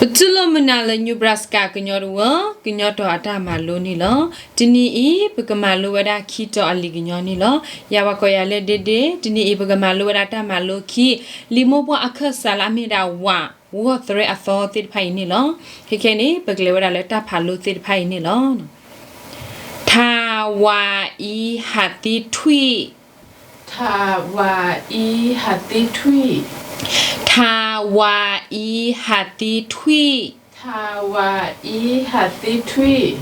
ပတူၢ်လိာ်မုာ်နၤလၢ Nebraska ကညီတဝၢ ကညီတီၤအတၢ်မၤလိန့ၣ်လီၤ. တနံၤအံၤ ပကမၤလိဝဲဒၣ်ခံတီၤအလံာ်ကညီန့ၣ်လီၤ. ယၤပှၤကိးယၤလၢ ဒ့ဒ့, တနံၤအံၤ ပကမၤလိဝဲဒၣ်တၢ်မၤလိခံ လံာ်မိၢ်ပှၢ်အခၢၣ်စးလၢအမ့ၢ်ဒၣ် ဝး, ဝီၢ်သရဲအသီသ့ၣ်တဖၣ်အံၤန့ၣ်လီၤ. ခဲခဲန့ၣ် ပကလဲၤဝဲဒၣ်လၢတၢ်ဖးလိသ့ၣ်တဖၣ်အံၤန့ၣ်လီၤ. ထးဝးအံဟးသံထွံၣ်. ထးဝးအံဟးသံထွံၣ်. ထးဝးအံဟးသံထွံၣ်. ထးဝးအံဟးသံထွံၣ်.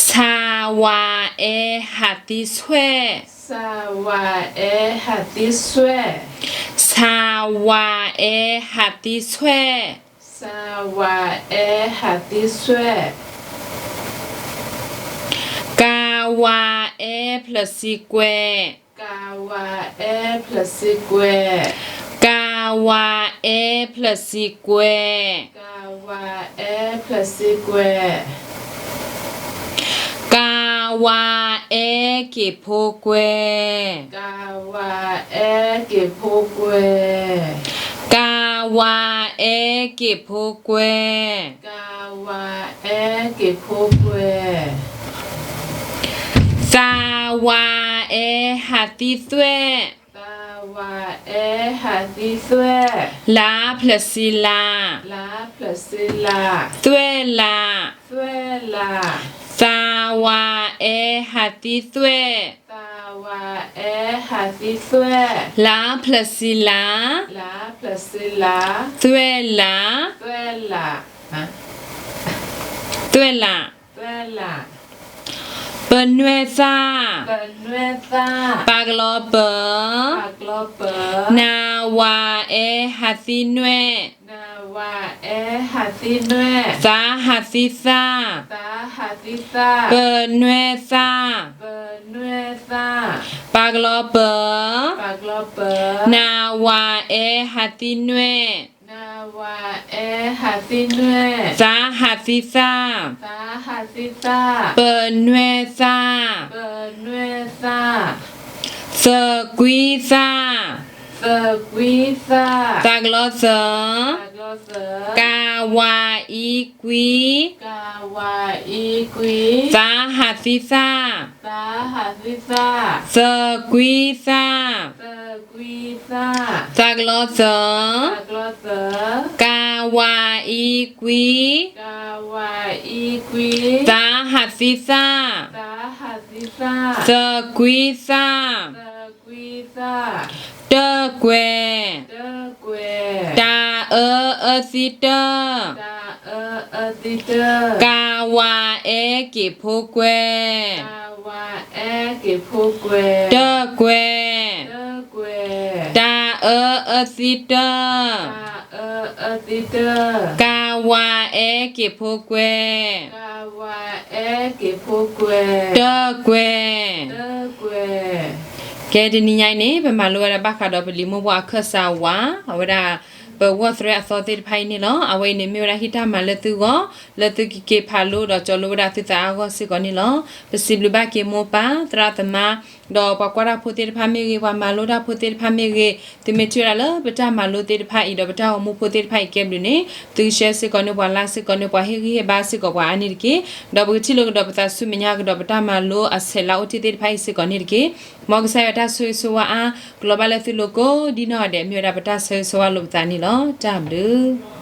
ဆးဝးအံဟးသံထွံၣ်. ဆးဝးအံဟးသံထွံၣ်. ဆးဝးအံဟးသံထွံၣ်. ဆးဝးအံဟးသံထွံၣ်. ကးဝးအံဖျၢၣ်ဆံကွဲ. ကးဝးအံဖျၢၣ်ဆံကွဲ. ကးဝးအံဖျၢၣ်ဆံကွဲ. ကးဝးအံဖျၢၣ်ဆံကွဲ. ကးဝးအံက့ၤဖိကွဲ. ကးဝးအံက့ၤဖိကွဲ. ကးဝးအံက့ၤဖိကွဲ. ကးဝးအံက့ၤဖိကွဲ. သးဝးအံဟးသံထွံၣ်. သးဝးအံဟးသံထွံၣ်. လးဖျၢၣ်ဆံလး. လးဖျၢၣ်ဆံလး. ထွံၣ်လး. ထွံၣ်လး. သးဝးအံဟးသံထွံၣ်. သးဝးအံဟးသံထွံၣ်. လးဖျၢၣ်ဆံလး. လးဖျၢၣ်ဆံလး. ထွံၣ်လး. ထွံၣ်လး. ထွံၣ်လး. ထွံၣ်လး. ပနွဲၣ်သၣ်. ပနွဲၣ်သၣ်. ပကလီၤပၢၤ. ပကလီၤပၢၤ. နးဝးအံဟးသံနွဲၣ်. နးဝးအံဟးသံနွဲၣ်. သးဟးသံသၣ်. သးဟးသံသၣ်. ပနွဲၣ်သၣ်. ပနွဲၣ်သၣ်. ပကလီၤပၢၤ. ပကလီၤပၢၤ. နးဝးအံဟးသံနွဲၣ်. နးဝးအံဟးသံနွဲၣ်. သးဟးသံသၣ်. သးဟးသံသၣ်. ပနွဲၣ်သၣ်. ပနွဲၣ်သၣ်. သၢကွံသၣ်. သၢကွံသၣ်. သးကလီၤသၢ. သးကလီၤသၢ. ကးဝးအံကွံ. ကးဝးအံကွံ. သးဟးသံသၣ်. သးဟးသံသၣ်. သၢကွံသၣ်. သၢကွံသၣ်. သးကလီၤသၢ. သးကလီၤသၢ. ကးဝးအံကွံ. ကးဝးအံကွံ. သးဟးသံသၣ်. သးဟးသံသၣ်. သၢကွံသၣ်. သၢကွံသၣ်. တၢၢ်ကွဲၤ. တၢၢ်ကွဲၤ. တအၢအၢသံတၢၢ်. တအၢအၢသံတၢၢ်. ကးဝးအံက့ၤဖိကွဲ. ကးဝးအံက့ၤဖိကွဲ. တၢၢ်ကွဲၤ. တၢၢ်ကွဲၤ. တအၢအၢသံတၢၢ်. တအၢအၢသံတၢၢ်. ကးဝးအံက့ၤဖိကွဲ. ကးဝးအံက့ၤဖိကွဲ. တၢၢ်ကွဲၤ. တၢၢ်ကွဲၤ. ကဲ တနံၤညါအံၤန့ၣ် ပမၤလိဝဲဒၣ်ဘၣ်ဃးဒီးပလံာ်မိၢ်ပှၢ်အခၢၣ်စးဝး, အဝဲဒၣ် ပဝီၢ်သရဲအသီသ့ၣ်တဖၣ်အံၤန့ၣ်လီၤ. အဝဲအံၤန့ၣ်မ့ၢ်ဝဲဒၣ်ဟံၣ်တၢ်မၤလၢသုဂီၢ်, လၢသုကက့ၤဖးလိဒီးကၠီၤလိဝဲဒၣ်သုသးအါဂီၢ်စ့ၢ်ကီးန့ၣ်လီၤ. ပစံးဘျုးဘၣ်က့ၤမိၢ်ပၢ်သရၣ်သမါ, ဒီးပှၤကွၢ်တၢ်ဖိသ့ၣ်တဖၣ်မ့ၢ်ဂ့ၤ, ပှၤမၤလိတၢ်ဖိသ့ၣ်တဖၣ်မ့ၢ်ဂ့ၤ, သုမ့ၢ်ထံၣ်ဝဲဒၣ်လၢပတၢ်မၤလိသ့ၣ်တဖၣ်အံၤ ဒီးပတၢ်ဂီၤမူဖိသ့ၣ်တဖၣ်အံၤကဲဘျုးန့ၣ် သုကshareစ့ၢ်ကီးန့ၢ်ပှၤ, likeစ့ၢ်ကီးန့ၢ်ပှၤ, ဟ့ၣ်ဂံၢ်ဟ့ၣ်ဘါစ့ၢ်ကီးပှၤအါန့ၣ်တက့ၢ်. ဒီးပကထံၣ်လိာ်ကဒီးပသးဆူမဲာ်ညါကဒီးပတၢ်မၤလိအဆဲးလၢအိၣ်တ့ၢ်သ့ၣ်တဖၣ်အံၤစ့ၢ်ကီးန့ၣ်တက့ၢ်. မ်ကစၢ်ယွၤတၢ်ဆိၣ်ဂ့ၤဆိၣ်ဝါအါ ကလီၤဘၣ်လၢသုလိၤကိးဒ်နီၢ်ဂၤဒဲး မ့ၢ်ဝဲဒၣ်ပတၢ်ဆၢဂ့ၤဆၢဝါလိာ်ပသးန့ၣ်လီၤ. တၢ်ဘျုး